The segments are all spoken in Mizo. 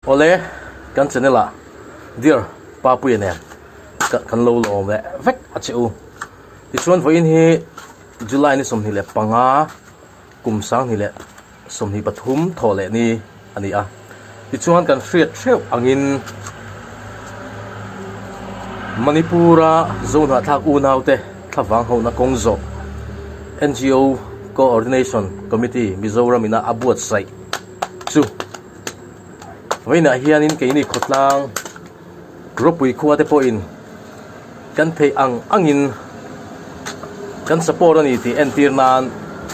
Awle, kan channel ah Dear Papuia nen kan lo lawm leh vek a che u. Tichuan vawiin hi July ni 25 kum 2023 thawh leh ni a ni a. Tichuan kan hriat hreuh angin Manipur-a Zohnahthlak unaute thlavang hauhna kawng zawh NGO Coordination Committee Mizoram ina a buatsaih chu Vawiinah hianin keini khawtlang ropui khua te pawhin kan theih ang angin kan support a ni tih entir nan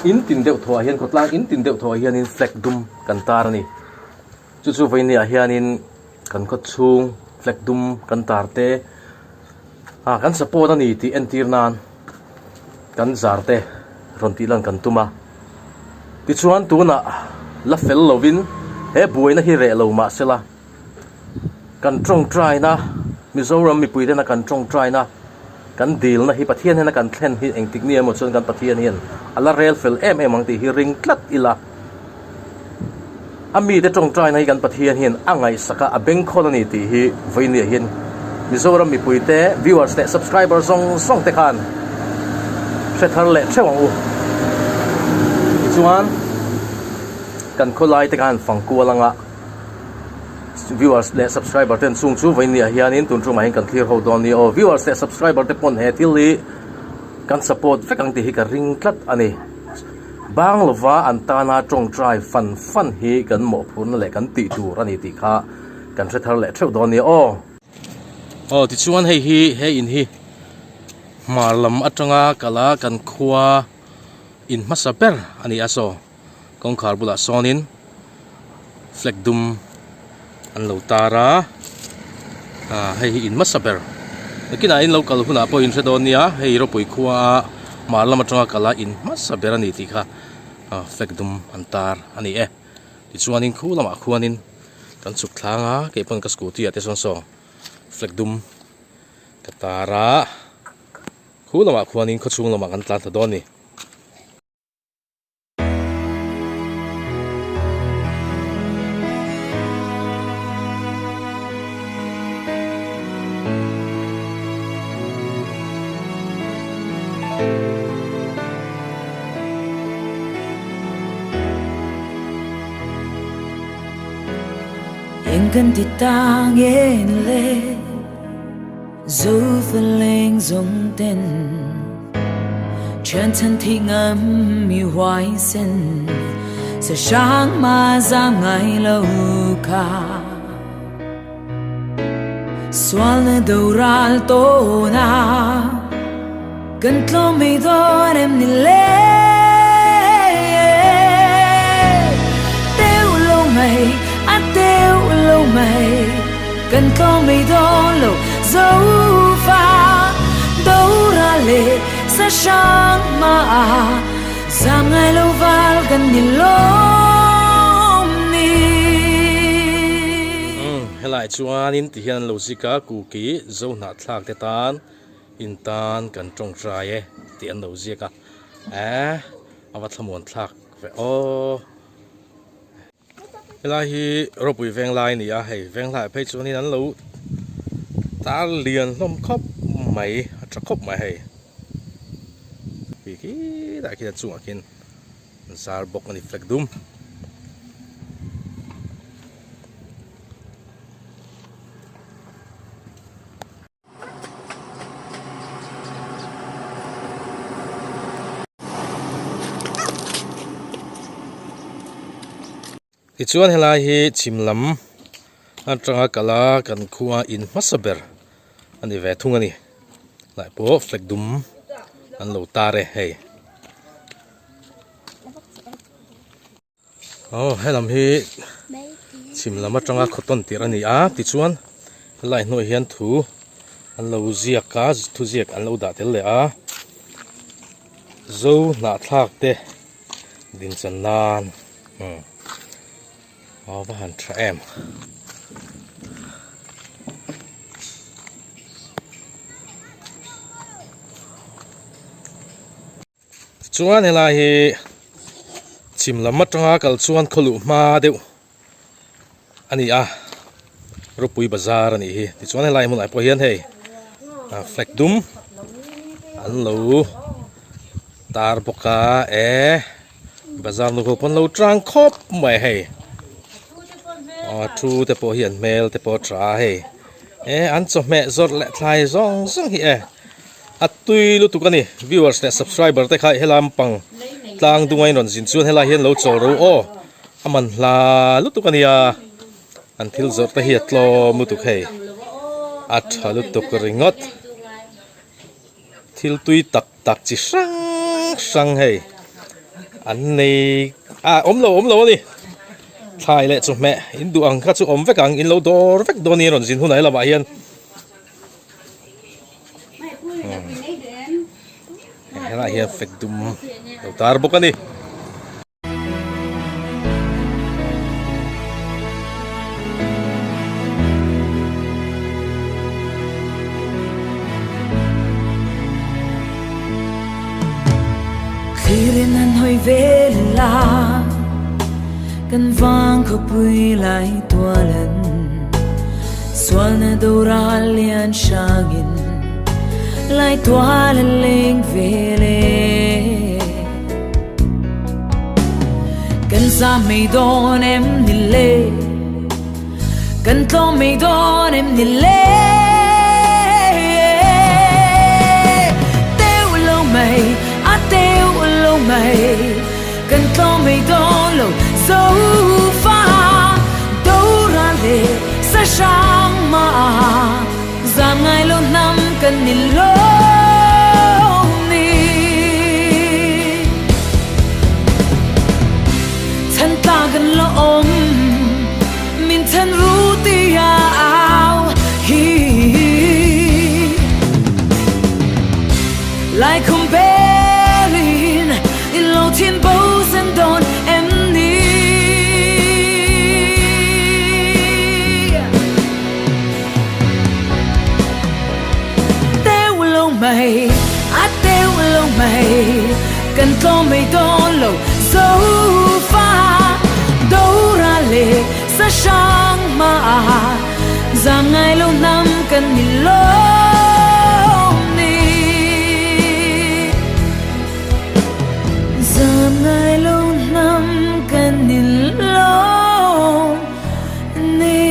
in tin deuh thuah hian khawtlang in tin deuh thuah hianin flag dum kan tar a ni. Chu chu vawiinah hianin kan khaw chhung flag dum kan tar te ah kan support a ni tih entir nan kan zar te rawn tih lan kan tum a. Tichuan tunah la fel lovin he buaina hi reh lo mah sela kan tawngtaina Mizoram mipui tena kan tawngtaina kan dilna hi Pathian hian a kan thlen hi engtik ni emaw chuan kan Pathian hian a la rel fel em em ang tih hi ring tlat ila. A mite tawngtaina hi kan Pathian hian a ngaihsak a, a bengkhawn a ni tih hi vawinia hian Mizoram mipuite viewers leh subscriber zawng zawng te khan hre thar leh theuh ang u. Tichuan kan khawlai te khan fang kual anga viewers leh subscriber ten chung chu vawinia hianin tun tumah hian kan thlir ho dawn nia aw. Viewers leh subscriber te pawn he thil hi kan support vek ang tih hi ka ring tlat a ni. Bang lova an tana tawngtai fan fan hi kan mawhphurna leh kan tih tur a ni tih kha kan hre thar leh theuh dawn nia aw. Aw tichuan hei hi he in hi hmar lam atanga kala kan khua in hmasa ber a ni a saw kawngkhar bulah sawnin flag dum an lo tar a ah hei hi in hmasa ber nakinah in lo kal hunah pawh in hre dawn nia hei ropui khua a hmar lam atanga kal a in hmasa ber a ni tih kha ah flag dum an tar a ni e tichuanin khu lamah khuanin kan chhuk thlang a keipawn ka scooty ah te sawn saw flag dum ka tar a khu lamah khuanin khawchhung lamah kan tlan ta dawn a ni. Eng kan ti ta nge ni le Zo faleng zawng ten Thian chhan thi ngam mi huai sen Sa hrang ma zam ngai lo kha Sual na do ral tawn a Kan tlawm mai dawn em ni le Teu lo mai a teu lo mai Kan tlawm mai dawn lo zo fa Do ra le sa hrang ma Zam ngai lo val kan ni lawm ni. Umm helai chuanin ti hian an lo zik a kuki zo hnahthlak te tan in tan kan tawngtai e tih an lo ziak a eh a va thlamuan thlak ve aw. Helai hi ropui veng lai a ni a hei veng hlaiah phei chuanin an lo tar lian hlawm khawp mai a tha khawp mai hei khi khitah khian a chungah khian an zar bawk a ni flag dum. Tichuan helai hi chhim lam atanga kal a kan khua in hmasa ber a ni ve thung a ni tlai pawh flag dum an lo tar e hei. Aw helam hi chhim lam atanga khaw tawn tirh a ni a tichuan helai hnuaiah hian thu an lo ziak a thu ziak an lo dah tel leh a zo hnahthlak te dinchan nan umm a va han tha em. Chuan helai hi chhim lam atanga kal chuan khaw luh hma deuh a ni a. Ropui bazar a nih hi tichuan helai hmunah pawh hian hei flag dum an lo tar bawk a e bazar nu ho pawn lo tang khawp mai hei aw thu te pawh hi an hmel te pawh a tha a hei e an chawhmeh zawrh leh thlai zawng zawng hi e a tui lutuk a ni viewers leh subscriber te kha helai lampang tlang dunga in rawn zin chuan helai hian lo chawl ro aw a man hla lutuk a nia. An thil zawrh te hi a tlawm lutuk hei a tha lutuk ringawt thil tui tak tak chi hrang hrang hei an nei ah awm lo awm lo a ni thlai leh chawhmeh in duh ang kha chu awm vek ang in lo dawr vek dawn a ni rawn zin hunah helamah hian helaiah hian fek dum lo tar bawk a ni. Thlirin an hawi vel a, kan vang khawpui lai tualan Sualna doral lian hrangin lai tual an leng vel e. Kan za mai dawn em ni le Kan tlawm mai dawn em ni le Teu lo mai a teu lo mai Kan tlawm mai dawn lo zo fa Do ra le sa hrang ma Zam ngai lo hnam kan ni lo ni. Than tla kan lo awm min than ru ti au hi. Lai khum belin in lo thin bo zen dawn em ni. Teu lo mai a teu lo mai kan tlawm mai dawn lo zo fa do ra le sa hrang ma zam ngai lo hnam kan ni lawm ni zam ngai lo hnam kan ni lawm ni.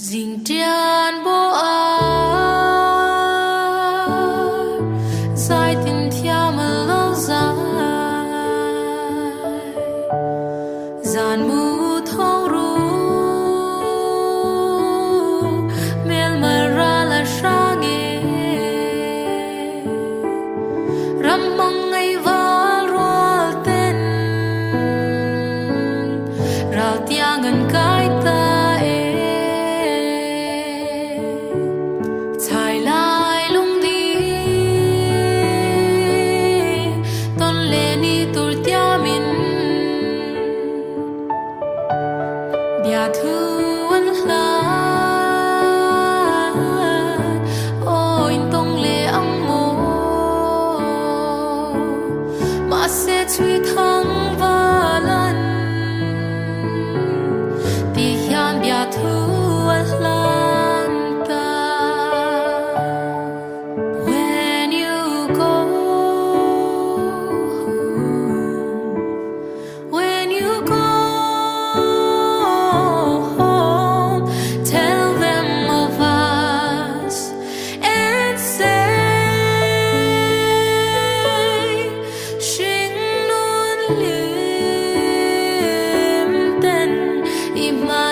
Zingtian bo a zai tin thiam a lo zai Zan mu thawng ru mel mar ral a hrang e Ram mang ngei val rual ten Ral tiang an kai ta e Chai lai lung ni Ton le ni tur tiamin Bia thu an hlan Aw in tawng le ang maw Mahse chui thang val an Ti hian bia thu an hlan ta When you go When you go home Tell them of us and say Hring nun lim ten i hmai.